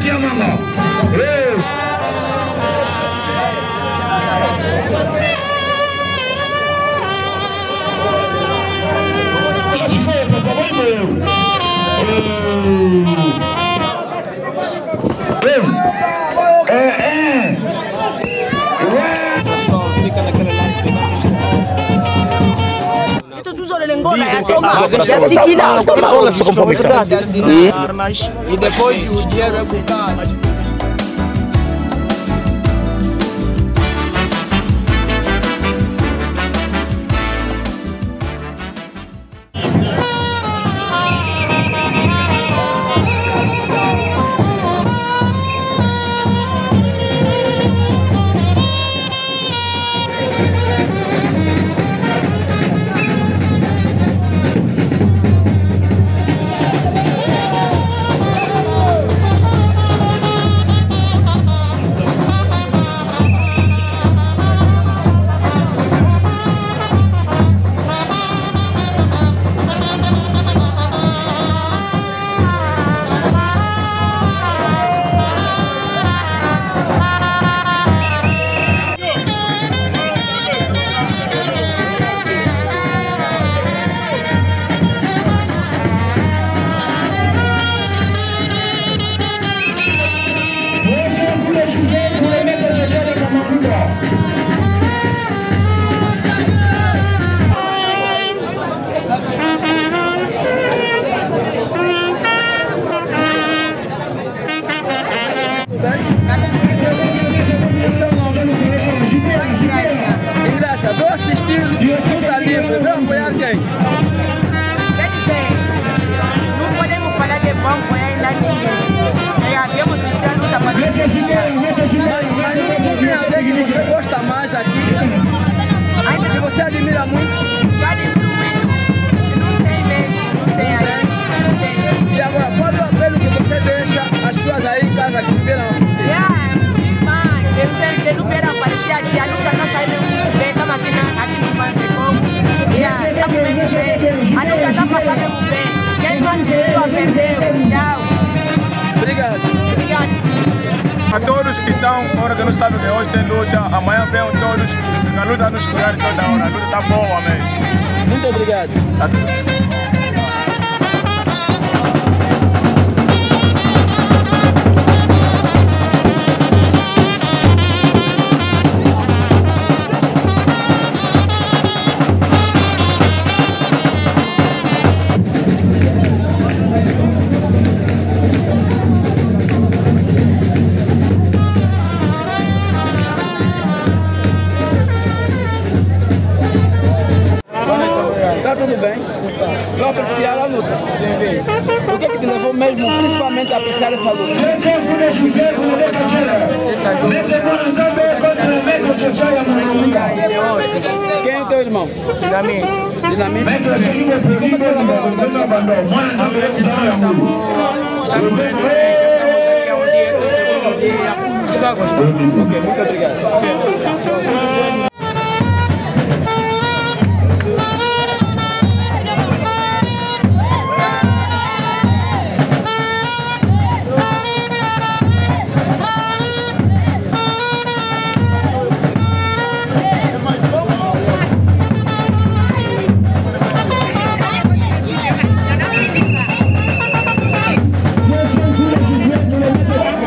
Siamanga. Hey. Armas e depois o dinheiro é bocado. Vou assistir luta livre, vou apoiar quem? Quer dizer, não podemos falar de bom apoiar ainda ninguém. Havemos assistir a luta para Mas tem alguém que você gosta mais aqui? Ainda que você admira muito? Eu admiro muito. Não tem mesmo, não tem aí. Não tem. E agora, qual é o apelo que você deixa às pessoas aí em casa que viram assistir? Irmã, que não vieram aparecer aqui, a luta está saindo muito bem, estamos aqui, aqui no Mansecongo. Estamos muito bem. A luta está passando muito bem. Quem não assistiu, perdeu. Tchau. Obrigado. Obrigado, sim. A todos que estão fora, que não sabem que hoje tem luta, amanhã venham todos, porque a luta nos curar toda hora. A luta está boa mesmo. Muito obrigado. Tá tudo. Tá tudo bem? Vou apreciar a luta. Sim. O que é que te levou mesmo, principalmente, a apreciar essa luta? Quem é o teu irmão? Dinamite. Dinamite? Está correndo bem, já estamos aqui há um dia, esse é o segundo dia. Estou a gostar. Ok, muito obrigado. Sim.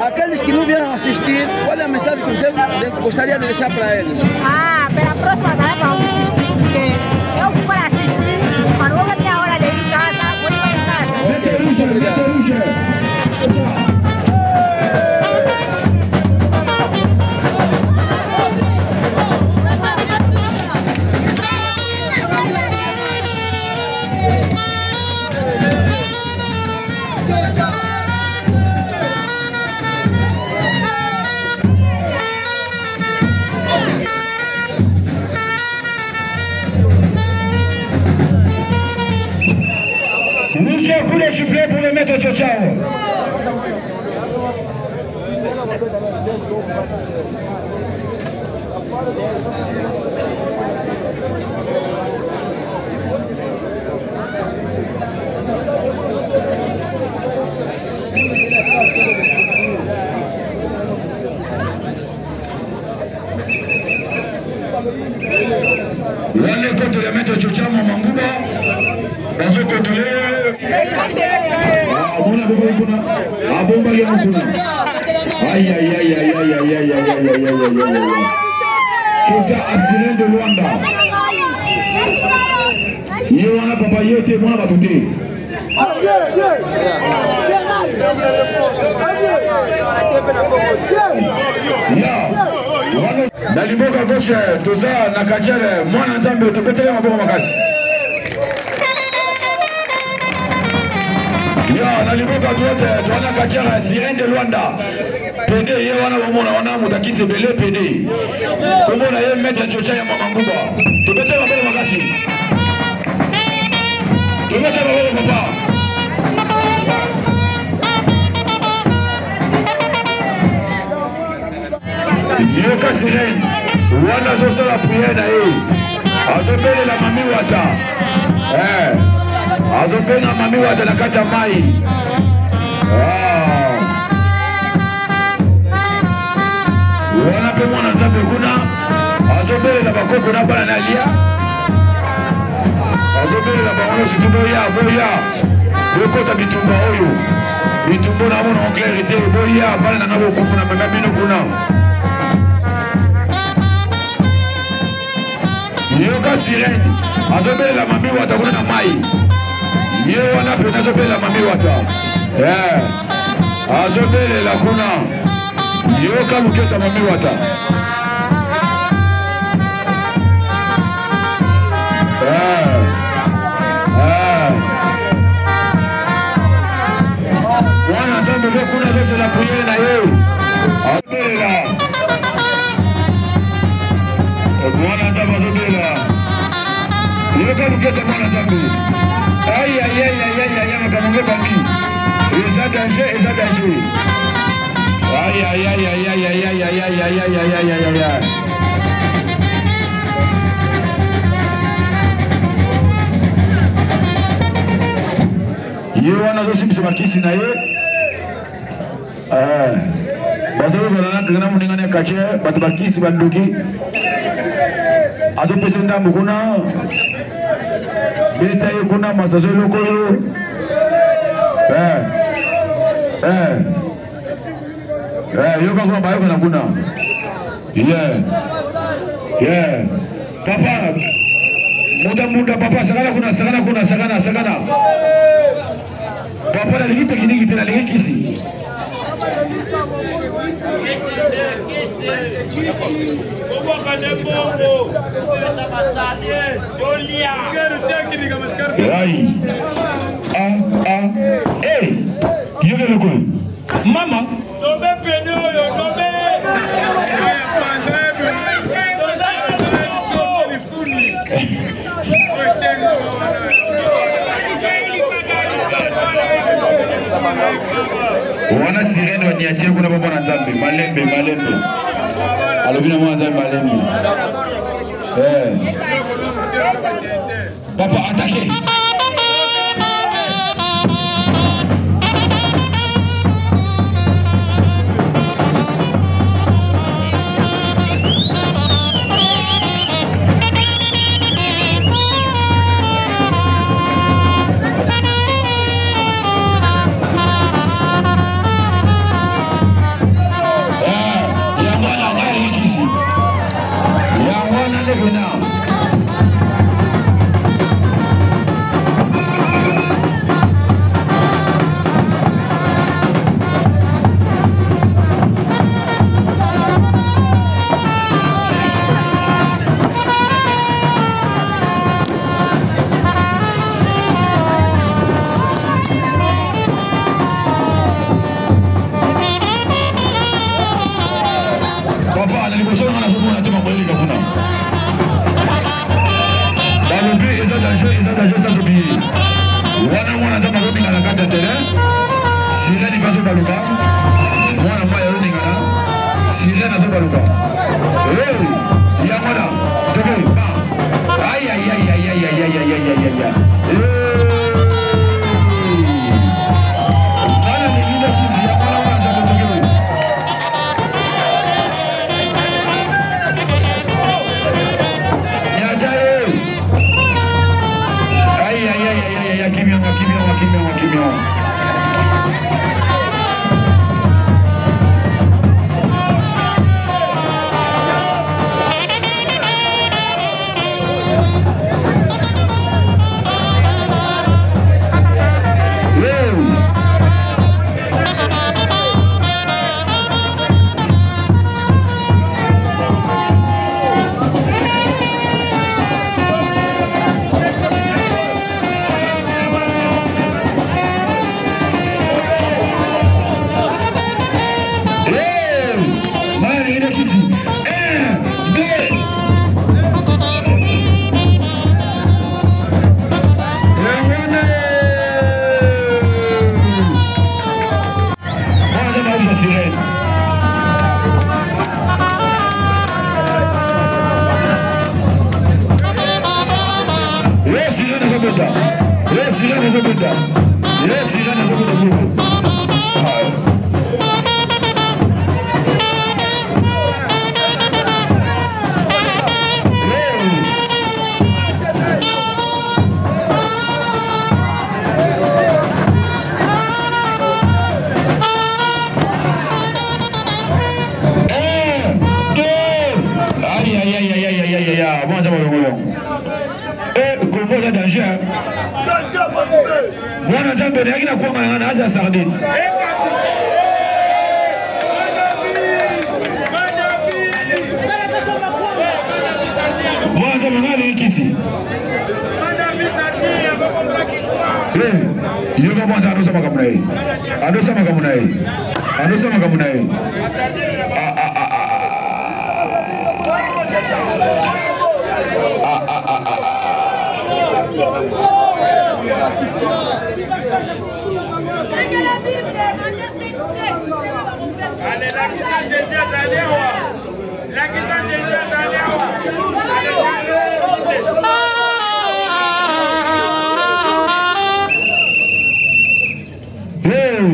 Aqueles que não vieram assistir, qual é a mensagem que você gostaria de deixar para eles? Ah, pela próxima também vamos assistir, porque eu vou para assistir, mas logo a minha hora de ir em casa, vou ir para casa. Ok, muito obrigado. Coup de sifflet pour le maître Tchotchao. Abombaki yango kuna. Aïe aïe aïe aïe aïe aïe aïe aïe aïe aïe aïe aïe aïe. Tchotcha Asirène de Luanda. Ye wana papa ye te mwana bato te. Na liboka gauche toza na kajele mwana nzambe tobetele maboko makasi. Ya na liboka droite toza na kajele sirène de Luanda. Pede ye wana bomona wana moto akisi ebele pede. Kombo na ye maître Tchotcha ya mama nguba. Tobetele maboko makasi. Tobetele maboko papa. Yoka sirène wana azosala priere na ye azobelela mami wata eh, azobenga mami wata na kati ya mai ah. Wana mpe mwana nzambe kuna azobelela bakoko na bana na lia azobelela bango nyonso ti boya boya bokota bitumba oyo bitumba na mona en clair te boya bana na nga bokufu na mema bino kuna. Yoka sirene azobelela mami wata kuna na mai ye wana pene azobelela mami wata eh, azobelela kuna. Yoka luketa mami wata eh, eh. Mwana nzambe mpe kuna azozela priere na ye azobelela mwana nzambe azobela. Yoka luketa mwana nzambe. Ayayayayaya makambo nge bambi eza danger, eza danger. Ayayayayayayayayayayayayayaya. Ye wana azosimbisa bakisi na ye bazobana na moninga na quartier bato bakisi bandoki azopesa ndambo kuna beta ye kuna masaso eloko oyo yoka kuna bayokana kuna yeah yeah papa muda muda papa sakana kuna sakana kuna sakana sakana papa nalingi tekiniki te nalingi kisi. Ai. Ah, ah. Eh, yoke eloko oyo. Mama. Tombe pene oyo, tombe. Wana sirene baniatie kuna po mwana nzambe malembe malembe alobi na mwana nzambe malembe eh. Papa attaqué. Papa, na liboso nanga nazomona te mambo eleka kuna. Balobi eza danger, eza danger, eza tobi. Wana mwana nzambe azoninga na kati ya terrain. Sirène mpe azobaluka. Mwana mai azoningana. Sirène azobaluka. Hey, yango wana, toke, ba. Aïe, aïe, aïe, aïe, aïe, aïe, aïe, aïe, aïe, aïe, aïe. Hey. Nani alingi nde kisi, yango wana mwana nzambe toke. Aïe, aïe, aïe, aïe, aïe, aïe, kimia, kimia, kimia, kimia. Avant nzambe alongoli yango. Eh, Congo eza danger. Mwana nzambe nayaki na kwanga na ngai na aza sardine. Mwana nzambe ngai alingi kisi. Eh, yoka mwana adosa makambo na ye. Adosa makambo na ye. Adosa makambo na ye. Ah, ah, ah, ah. Ah, ah, ah, ah, ah. Lakisa Jésus azali awa. Lakisa Jésus azali awa. Hey!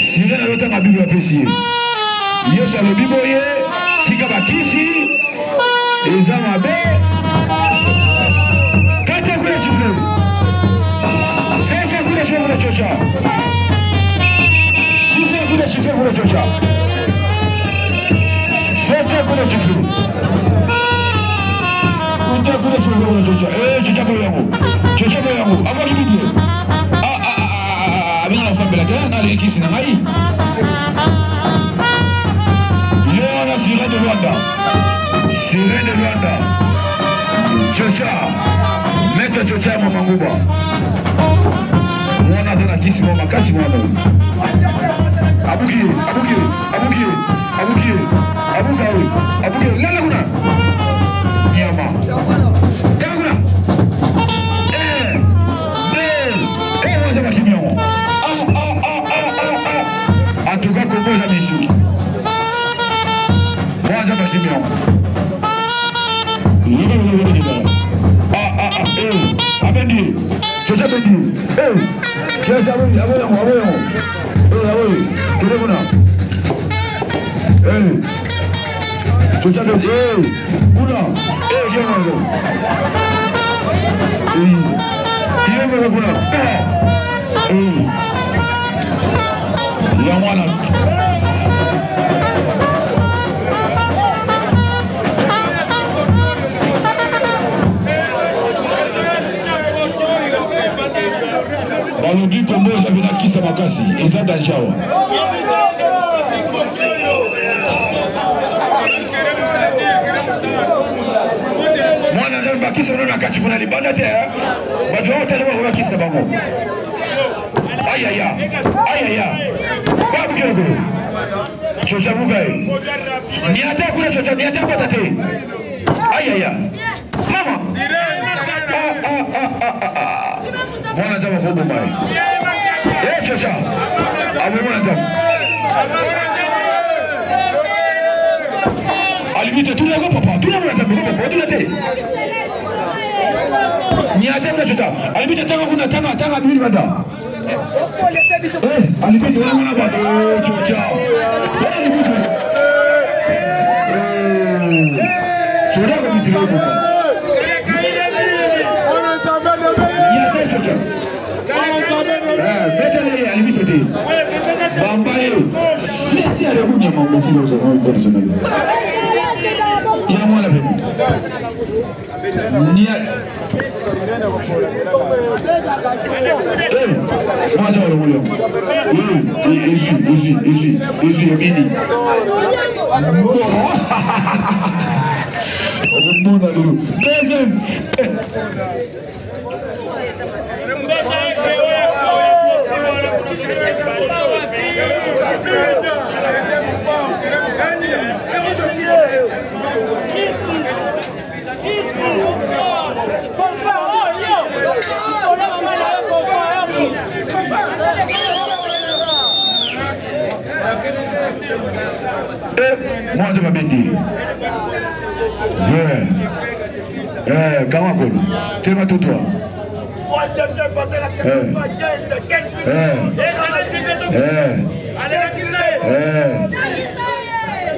Sirene azotanga Bible apesi ye. Yesu alobi boye, tika bakisi eza mabe. Kati kuna chifu. Sefe kuna chifu kuna chocha. Sife kuna chifu kuna chocha. Sefe kuna chifu. Kuta kuna chifu kuna chocha. Eh, chocha boye yango. Chocha boye yango. Abwaki Bible. Ah ah ah ah. Abina na sambela te, na alingi kisi na ngai. Ye wana sirène de Luanda. Sirène de Luanda. Chocha. Maître Chocha ya Mama Nguba. Mwana aza na kisi mwa makasi mwana oyo. Abuki ye, abuki ye, abuki ye, abuki ye, abuka oyo, abuki ye. Lala kuna. Nyama. Tala kuna. Eh, deux, eh, mwana bakimi yango. Ah, ah, ah, ah, ah, ah. En tout cas, Congo eza misiki. Mwana bakimi yango. Ah, ah, ah, eh, abendi ye. Chocha abendi ye. Eh, Chocha aboyi, aboyi yango, aboyi yango. Eh, aboyi. Kende kuna. Eh. Chocha abendi, eh, kuna. Eh, je moko. Eh. Ye moko kuna. Eh. Eh. Yango wana. Balobi kombo eza pena kisa makasi eza danger awa. Mwana nzambe bakisa no na kati kuna libanda te bato baotala bango bakisa bango ayaya ayaya babuki lokolo chocha buka ye niata kuna chocha niata bota te ayaya mama ah, ah, ah, ah, ah, ah. Mwana nzambe akoboma ye e chocha aboyi mwana nzambe alingi te tuna yako papa tuna mwana nzambe ko papa otuna te niata kuna chocha alingi te tanga kuna tanga tanga bibili banda alingi te wana mwana bato chocha chocha akobitila okoka niata chocha betele ye alingi te te bamba ye seti ya lekunyama mesili ozanational ya mwana pene nia mwana walongoli yango ezwi ezwi ezwi ezwi ebini okomona lelo deuxième. Mwanza mabendi. Yeah. Eh, kanga kolo. Telema tout droit. Eh. Eh. Eh. Eh.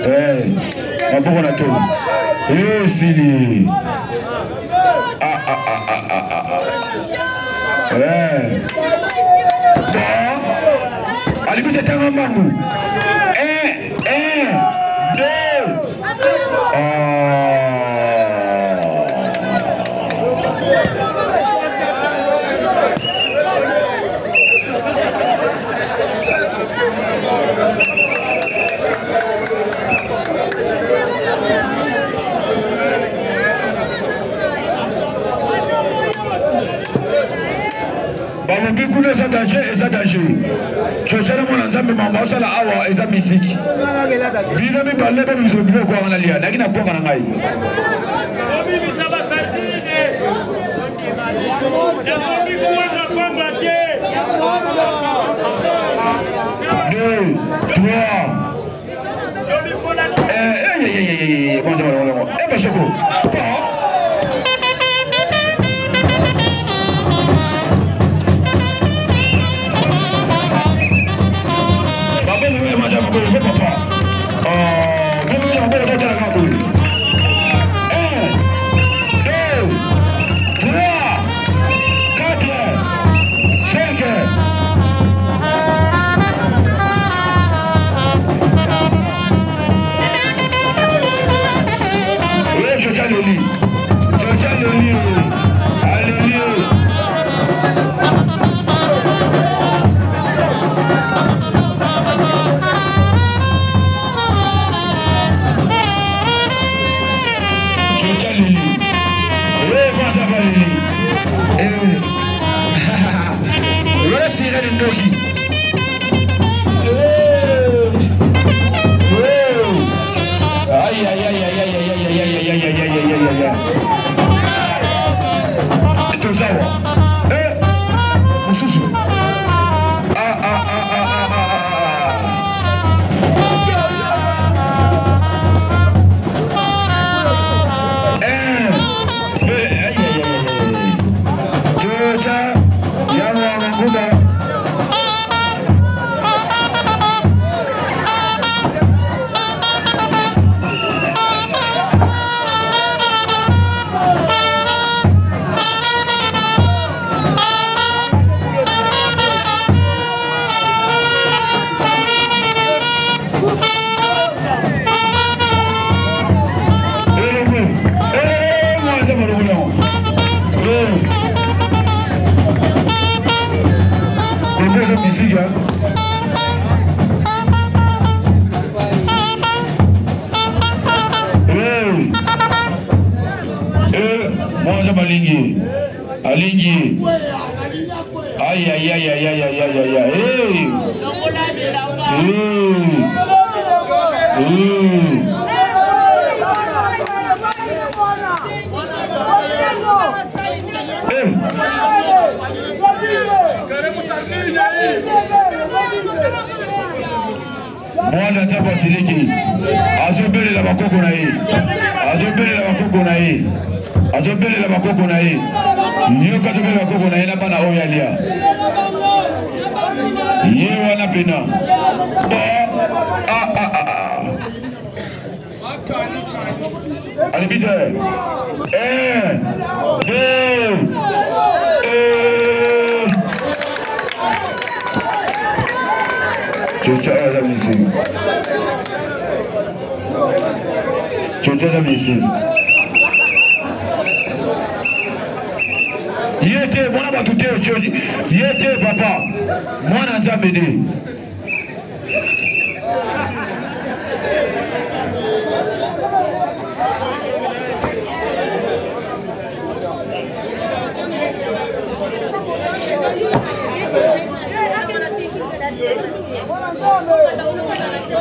Eh. Maboko na tolo. Eh, sili. Ah, ah, ah, ah, ah, ah. Eh. Bon. Alibisa tanga mbangu. 1, 1, 2. Ah. Danger, eza danger. Cocana mwana Nzambe, mambo asala awa eza misiki. Bino mibale bobimisa biloko wana nalia, nayaki na kwanga na ngai. Bobimisa basardine. Nasombi kwanga pamba te. 2, 3. Eh, eh, eh, eh, eh, bon, bon, bon, bon. Eh, Bachoko. Bon. Papa. Oh, 1, 2, 3, 4, 5. Oui, Jojo Loli. Jojo Loli. Alléluia. Jojo Loli. Oui, Vanda Loli. Eh. Voilà Sirène Ndoki. Aïe, aïe, aïe, aïe, aïe, aïe, aïe, aïe, aïe, aïe, aïe, aïe, aïe, aïe. Tozawa. Eh, mosusu. Ah, ah, ah, ah, ah, ah, ah. Un, deux, aïe, aïe, aïe, aïe, aïe. Joja, Yawa, Manguba. Musique, hein? Hey. Eh, moi je m'alingi. Alingi. Aïe aïe aïe aïe aïe aïe aïe aïe. Hey. Hey. Hey. Hey. Mwana Nzambe asiliki, azobelela bakoko na ye, azobelela bakoko na ye, azobelela bakoko na ye, yoka azobelela bakoko na ye na bana oyo alia ye wana pena. Ah, ah, ah, ah. Allez, vite. 1, 2, Chocha aza misiki. Chocha aza misiki. Ye te mwana bato te, ye te papa, mwana Nzambe nde.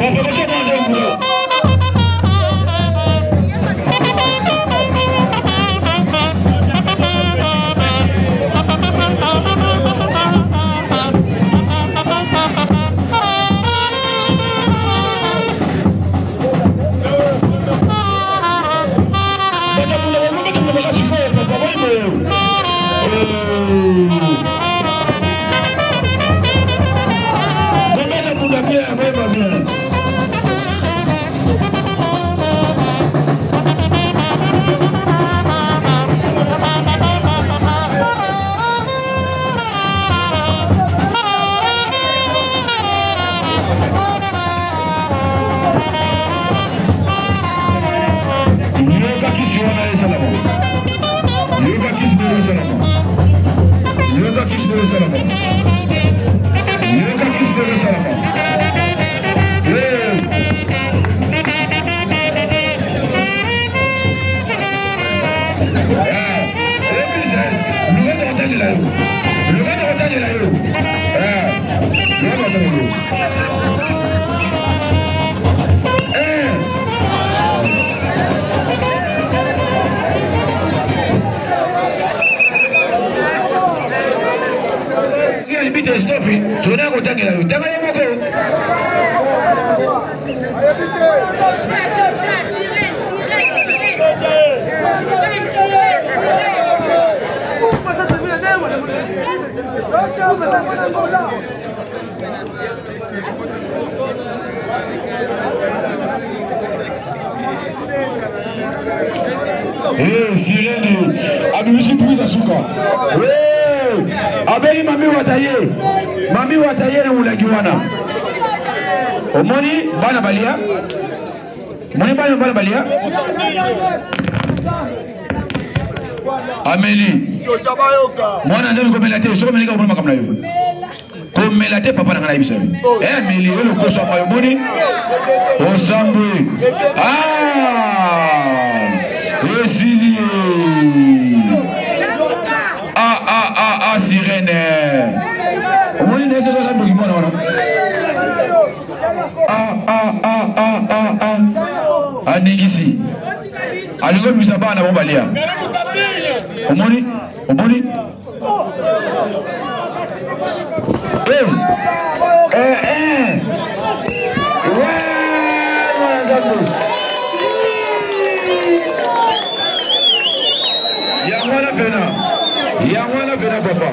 Papa, papa, papa, azotangela yo tanga ye moko. Hey, sirene abimisi prise ya suka hey, abengi mami wata ye mami wata ye na molaki wana omoni bana balia omoni bana bana balia ameli mwana nzambe komela te soki omelika komona makambo na yo komela te papa na ngai nayebisa yo oh. eh, meli yo lokoso yango omoni osambwe ah! esili ah, ah, ah, ah, sirene omoni nde soki oza ndoki mwana wana ah, ah, ah, ah, ah, ah. aningisi alingi obimisa bana bango balia omoni omoni Eh, eh, eh. Ouais, mwana Nzambe. Yango wana pena. Yango wana pena papa.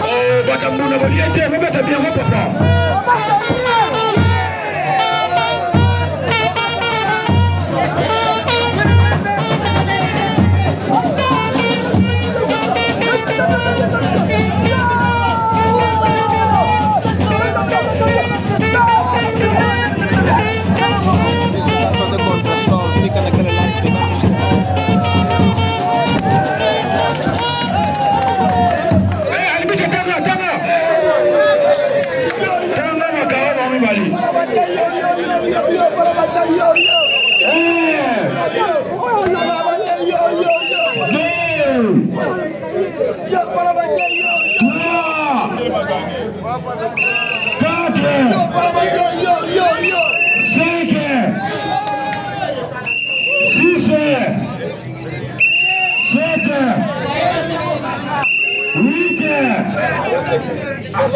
Oh, bata mbuna balia te bobeta bien ko papa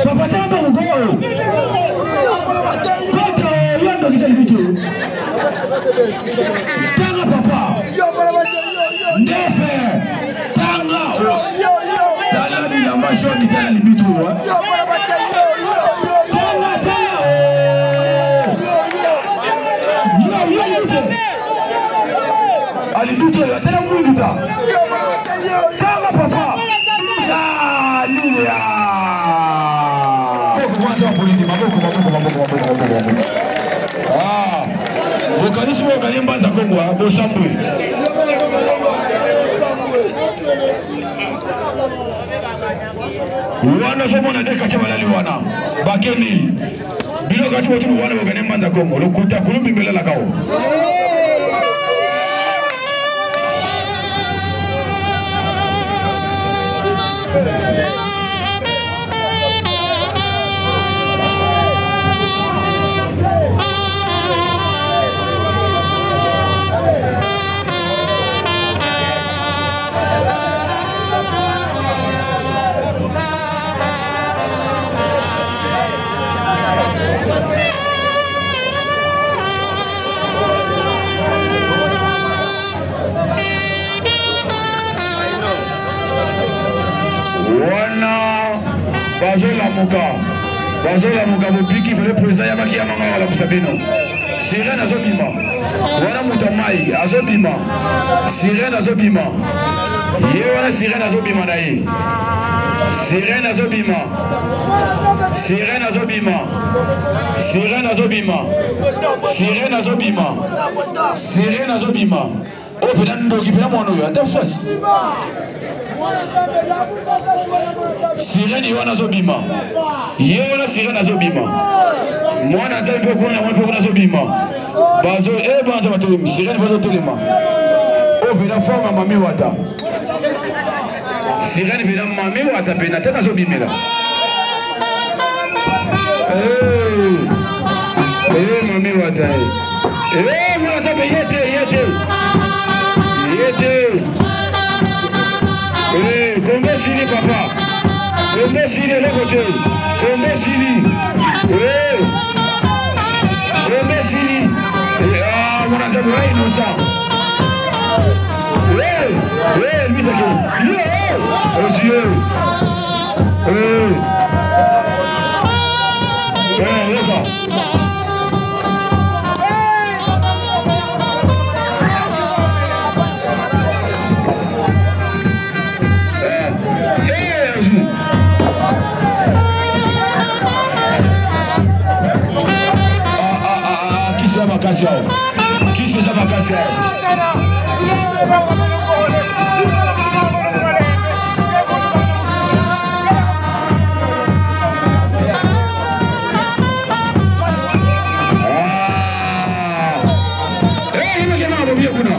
Papa tamba mokolo toto yo ndokisa lifitu tanga papa ndefe tanga tala bilamba jaune tala libitu tanga tanga alibitu oyo atala mwindu ta tanga papa Haleluya maboko maboko maboko maboko maboko maboko ah bokanisi bokani mbanza kongo ah, bosambwe wana ozomona nde katia balali wana bakeni bino kati botulu wana bokani mbanza kongo lokuta kulumbi melalaka o wana bazolamuka bazolamuka bobiki fele président yabaki yamanga kolamusa bino sirene azobima wana moto ya mai azobima sirene azobima ye wana sirene azobima na ye sirene azobima sirene azobima sirene azobima sirene azobima sirene azobima oyo mpena ndoki mpena mwana oyo ata fasi sirene ye wana azobima ye wana sirene azobima mwana nzambe mpe kuna mwana mpe kuna azobima bazo e bana nzambe atelemi sirene mpe azotelema oyo mpena forme ya mami wata Sirene mpena mami wata mpena te nazobimela. Mami wata ye. Mwana nzambe ye te ye te. Ye te. Kombe sili papa. Kombe sili eloko te. Kombe sili. Kombe sili. Ah, mwana nzambe wa innocent. Lui t'as Monsieur. Makasi awa kisi eza makasi awa. Kuna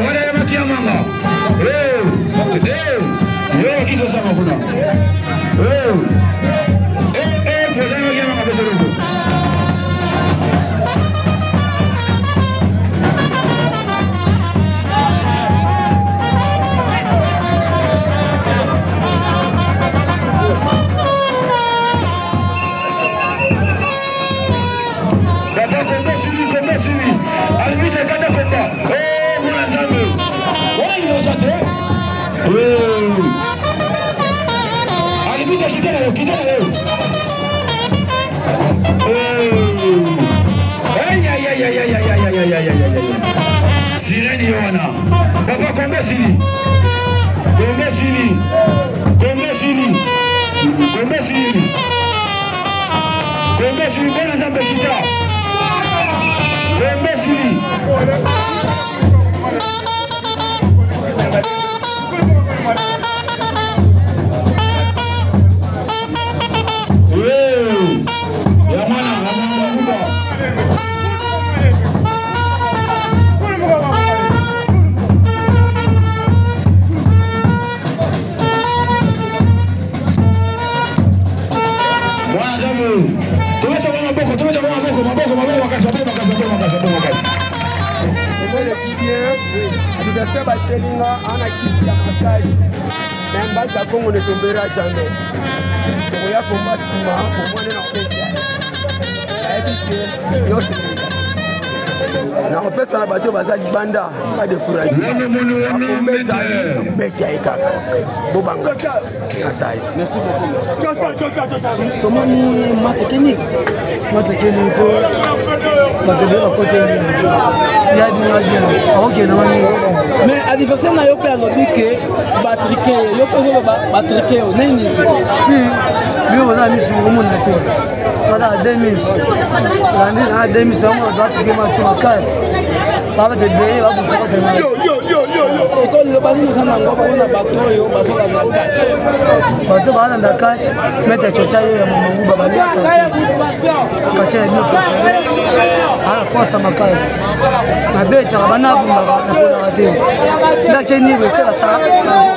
wale makia manga yo kisi osama kuna président makia manga pesa loko. Papa komba sili komba sili arbitre kata komba. Mwana nzambe wana innocent te. Arbitre kita na yo kita na yo. Ay ay ay ay ay ay ay ay ay ay ay. Sirène yo wana. Papa komba sili. Komba sili. Komba sili. Komba sili. Komba sili mwana nzambe kita. Kombe sili. Ya mwana mwana. Mwana nzambe. Tumecha kwa maboko, tumecha kwa maboko, maboko, maboko makasi, maboko makasi, maboko makasi, maboko makasi. Adversaire bachelinga ana kisi ya makasi. Mais mbata Congo ne tombera jamais. Tokoya komba nsima komone na kopesa. Nayebi ke nyonso nakopesa na bato baza libanda pas découragé. Akomba ezali nakobeta ye kaka. Bobanga nasali. Merci beaucoup. Tomoni match ekeni. Match ekeni ko bato ebele bakoteli ya bino bien akokende wani. Mais adversaire na yo mpe alobi ke batrike ye, yo mpe ozoloba batrike yo nini? Si bino boza na misu okomona te, baza na deux misu landi na deux misu yango batrike match makasi babato ebele babusa. Sikoyo liloba nini oza nango mpona bato oyo bazolanda kati? Bato balanda kati maître Chocha yo ya Mamanguba baliaka kati ya bino préféré ala force makasi nabetaka bana abumbaka naponaka te ndake nini esalasa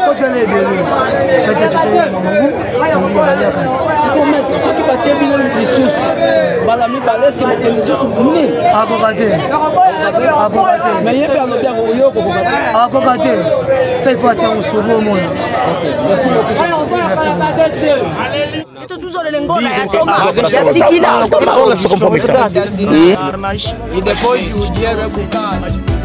kotala ebele maître Chocha yo ya Mamangu baliaka. Sikoyo maître, soki batie bino lisusu mbala mibale, eske mokonzi lisusu nini? Akoka te, akoka te. Mais ye mpe alobi yango oyo okokoka te. Akoka te, ça il faut atia mosubu omona. Merci beaucoup. Merci beaucoup. E depois o dinheiro é bocado.